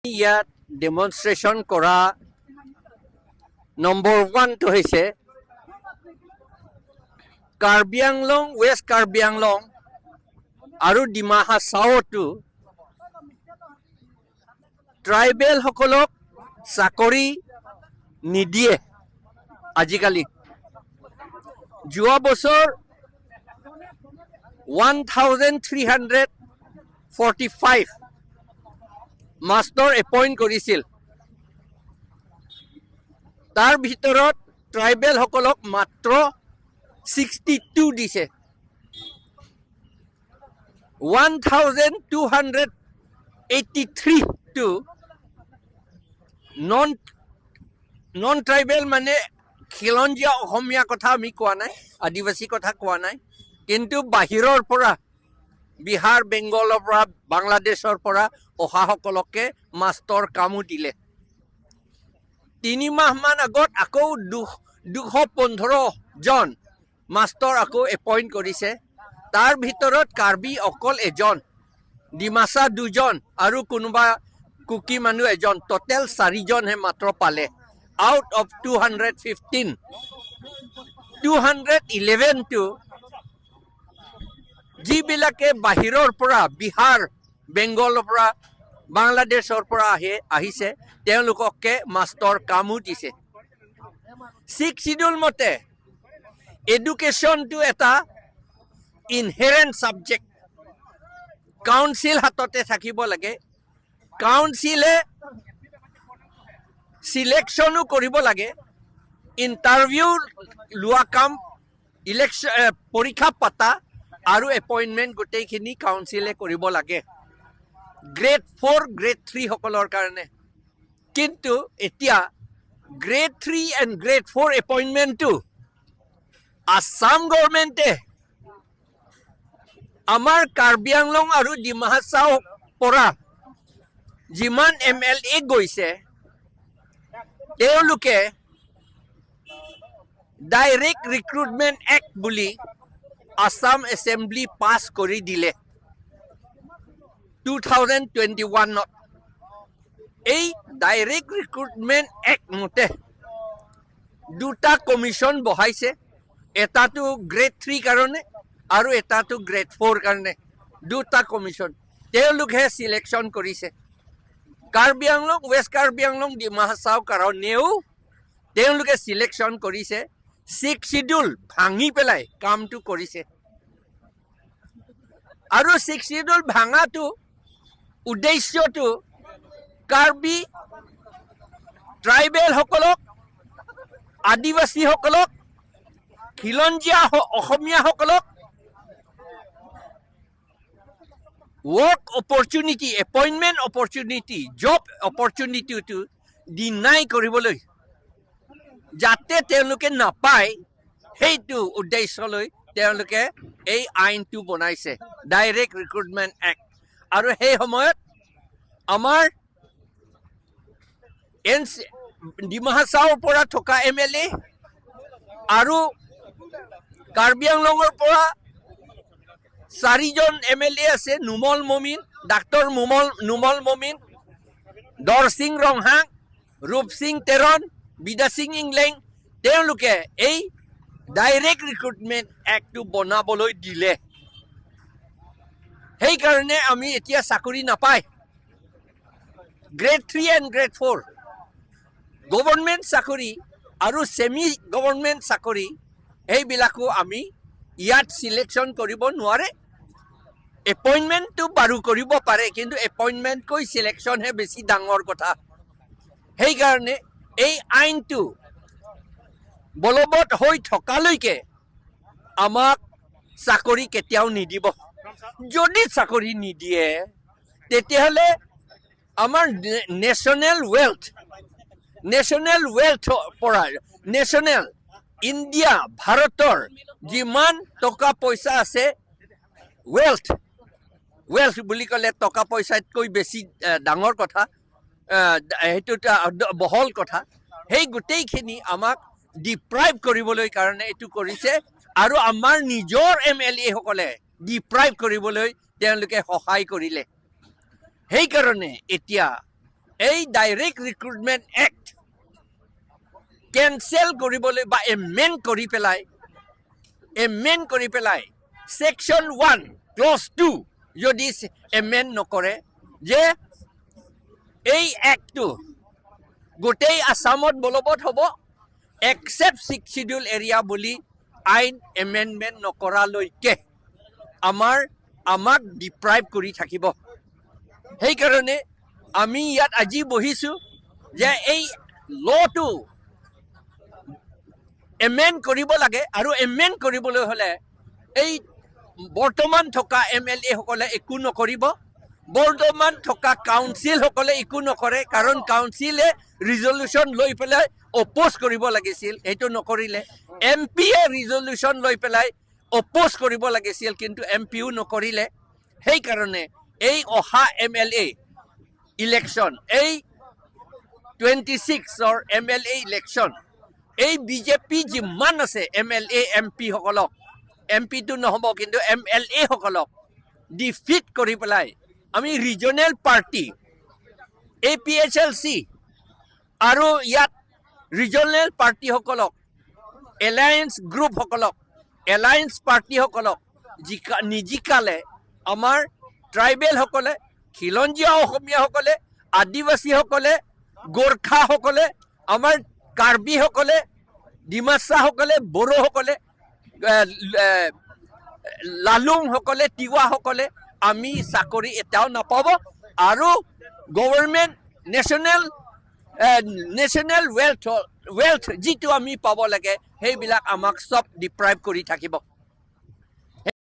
ইয়াত ডেমনষ্ট্ৰেশ্যন কৰা নম্বৰ ওৱানটো হৈছে কাৰ্বি আংলং, ৱেষ্ট কাৰ্বি আংলং আৰু ডিমা হাছাওতো ট্ৰাইবেলসকলক চাকৰি নিদিয়ে আজিকালি। যোৱা বছৰ 1345 master appoint কৰিছিল, তাৰ ভিতৰত ট্ৰাইবেলসকলক মাত্ৰ 62 দিছে। 1283টো নন ট্ৰাইবেল, মানে খিলঞ্জীয়া অসমীয়া কথা আমি কোৱা নাই, আদিবাসী কথা কোৱা নাই, কিন্তু বাহিৰৰ পৰা, বিহাৰ, বেংগলৰ পৰা, বাংলাদেশৰ পৰা অহাসকলকে মাষ্টৰ কামো দিলে। 3 মাহমান আগত আকৌ 215জন মাষ্টৰ আকৌ এপইণ্ট কৰিছে। তাৰ ভিতৰত কাৰ্বি অকল এজন, ডিমাচা দুজন আৰু কোনোবা কুকি মানুহ এজন, ট'টেল চাৰিজনহে মাত্ৰ পালে out of 215। 211টো যিবিলাকে বাহিৰৰ পৰা, বিহাৰ, বেংগলৰ পৰা, বাংলাদেশৰ পৰা আহিছে, তেওঁলোককে মাষ্টৰ কামো দিছে। ছিক্স চিডিউল মতে এডুকেশ্যনটো এটা ইনহেৰেণ্ট ছাবজেক্ট, কাউন্সিল হাততে থাকিব লাগে। কাউন্সিলে চিলেকশ্যনো কৰিব লাগে, ইণ্টাৰভিউ লোৱা কাম, ইলেকশ্যন, পৰীক্ষা পাতা আৰু এপইণ্টমেণ্ট গোটেইখিনি কাউন্সিলে কৰিব লাগে গ্ৰেড 4, গ্ৰেড 3 সকলৰ কাৰণে। কিন্তু এতিয়া গ্ৰেড 3 এণ্ড গ্ৰেড 4 এপইণ্টমেণ্টটো আছাম গভৰ্ণমেণ্টে আমাৰ কাৰ্বি আংলং আৰু ডিমা হাছাও পৰা যিমান এমএলএ গৈছে, তেওঁলোকে ডাইৰেক্ট ৰিক্ৰুটমেণ্ট এক্ট বুলি আছাম এছেম্বলি পাছ কৰি দিলে 2021ত। এই ডাইৰেক্ট ৰিক্ৰুটমেণ্ট এক্ট মতে দুটা কমিশ্যন বহাইছে, এটাটো গ্ৰেড 3 কাৰণে আৰু এটাটো গ্ৰেড 4 কাৰণে। দুটা কমিশ্যন, তেওঁলোকহে চিলেকশ্যন কৰিছে। কাৰ্বি আংলং, ৱেষ্ট কাৰ্বি আংলং, ডিমা হাছাও কাৰণেও তেওঁলোকে চিলেকশ্যন কৰিছে। ছিক্স চিডিউল ভাঙি পেলাই কামটো কৰিছে আৰু ছিক্স চিডিউল ভাঙাটো উদ্দেশ্যটো কাৰ্বি ট্ৰাইবেলসকলক, আদিবাসীসকলক, খিলঞ্জীয়া অসমীয়াসকলক work opportunity, appointment opportunity, job অপৰচুনিটিটো deny কৰিবলৈ, যাতে তেওঁলোকে নাপায়, সেইটো উদ্দেশ্যলৈ তেওঁলোকে এই আইনটো বনাইছে, ডাইৰেক্ট ৰিক্ৰুটমেণ্ট এক্ট। আৰু সেই সময়ত আমাৰ এন চি ডিমা হাছাওৰ পৰা থকা এমএলএ আৰু কাৰ্বি আংলঙৰ পৰা চাৰিজন এমএলএ আছে, নুমল মমিন, ডাক্তৰ নুমল মমিন, দৰসিং ৰংহাং, ৰূপসিং তেৰণ, বিদাসিং ইংলেং, তেওঁলোকে এই ডাইৰেক্ট ৰিক্ৰুটমেণ্ট এক্টটো বনাবলৈ দিলে। সেইকাৰণে আমি এতিয়া চাকৰি নাপায়। Grade 3 and grade 4 government চাকৰি আৰু ছেমি গভৰ্ণমেণ্ট চাকৰি, সেইবিলাকো আমি ইয়াত চিলেকশ্যন কৰিব নোৱাৰে। এপইণ্টমেণ্টটো বাৰু কৰিব পাৰে, কিন্তু এপইণ্টমেণ্টকৈ চিলেকশ্যনহে বেছি ডাঙৰ কথা। সেইকাৰণে এই আইনটো বলবৎ হৈ থকালৈকে আমাক চাকৰি কেতিয়াও নিদিব। যদি চাকৰি নিদিয়ে, তেতিয়াহ'লে আমাৰ নেশ্যনেল ৱেল্থ পৰা, নেশ্যনেল ইণ্ডিয়া, ভাৰতৰ যিমান টকা পইচা আছে, ৱেল্থ, ৱেল্থ বুলি ক'লে টকা পইচাতকৈ বেছি ডাঙৰ কথা, সেইটো এটা বহল কথা। সেই গোটেইখিনি আমাক ডিপ্ৰাইভ কৰিবলৈ কাৰণে এইটো কৰিছে আৰু আমাৰ নিজৰ এমএলএসকলে ডিপ্ৰাইভ কৰিবলৈ তেওঁলোকে সহায় কৰিলে। সেইকাৰণে এতিয়া এই ডাইৰেক্ট ৰিক্ৰুটমেণ্ট এক্ট কেনচেল কৰিবলৈ বা এমেণ্ড কৰি পেলাই ছেকশ্যন 1 ক্লজ 2 যদি এমেণ্ড নকৰে যে এই এক্টটো গোটেই আছামত বলবৎ হ'ব একচেপ্ট ছিক্স চিডিউল এৰিয়া বুলি আইন এমেণ্ডমেণ্ট নকৰালৈকে আমাক ডিপ্ৰাইভ কৰি থাকিব। সেইকাৰণে আমি ইয়াত আজি বহিছোঁ যে এই ল'টো এমেণ্ড কৰিব লাগে। আৰু এমেণ্ড কৰিবলৈ হ'লে এই বৰ্তমান থকা এমএলএসকলে একো নকৰিব, বৰ্তমান থকা কাউন্সিলসকলে একো নকৰে, কাৰণ কাউন্সিলে ৰিজলিউশ্যন লৈ পেলাই অপ'জ কৰিব লাগিছিল, সেইটো নকৰিলে। এমপিয়ে ৰিজলিউশ্যন লৈ পেলাই অপ'জ কৰিব লাগিছিল, কিন্তু এমপিও নকৰিলে। সেইকাৰণে এই অহা এমএলএ ইলেকশ্যন, এই 26ৰ এমএলএ ইলেকশ্যন, এই বিজেপি যিমান আছে এমএলএ, এমপিসকলক, এমপিটো নহ'ব, কিন্তু এমএলএসকলক ডিফিট কৰি পেলাই আমি ৰিজনেল পাৰ্টি এপিএইচএলচি আৰু ইয়াত ৰিজনেল পাৰ্টিসকলক, এলায়েন্স গ্ৰুপসকলক, এলায়েন্স পাৰ্টিসকলক জিকা নিজিকালে আমাৰ ট্ৰাইবেলসকলে, খিলঞ্জীয়া অসমীয়াসকলে, আদিবাসীসকলে, গোৰ্খাসকলে, আমাৰ কাৰ্বিসকলে, ডিমাচাসকলে, বড়োসকলে, লালুংসকলে, তিৱাসকলে আমি চাকৰি এটাও নাপাব আৰু গভৰ্ণমেণ্ট নেশ্যনেল ৱেল্থ যিটো আমি পাব লাগে, সেইবিলাক আমাক চব ডিপ্ৰাইভ কৰি থাকিব।